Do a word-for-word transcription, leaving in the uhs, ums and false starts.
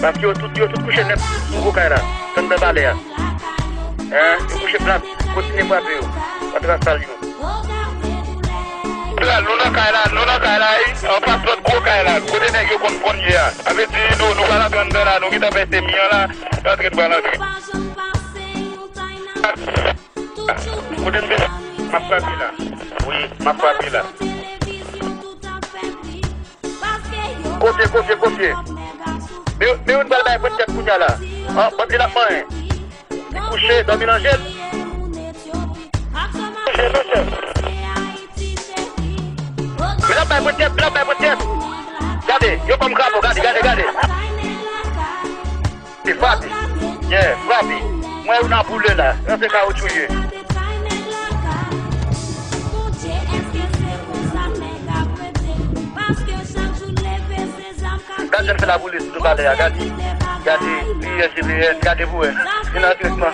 Paske yo tout, yo tout kouche nèt sou gwo kay la. Tann nan palè a. Hein? Yo kouche plat. Kontinye frape yo. Antre sal yo. Pral, nou nan kay la, nou nan kay la, wi. Anfas lòt gwo kay la. Kote nèg yo konn konn ye a. Sa vle di, nou, nou pral antre anndan la, nou gentan fè semi an la. Nou antre, nou pral antre. Kote m te? M ap frape la. Wi, m ap frape la. Kote, kote, kote? Men, men youn pral bay pwent tèt kounye a la. An, bandi l ap manyen. Li kouche, dòmi nan je l. Kouche, non, chèf. Men l ap bay pwent tèt, men l ap bay pwent tèt. Gade, yo kòm krapo, gade, gade, gade. Li frape. Yeah, frape. Mwen youn ap boule la. Nan se kawoutchou ye. Gad jan l fè la boule sou do palè a, gade. Gade, P S G P S, gade pou wè. Li nan tretman.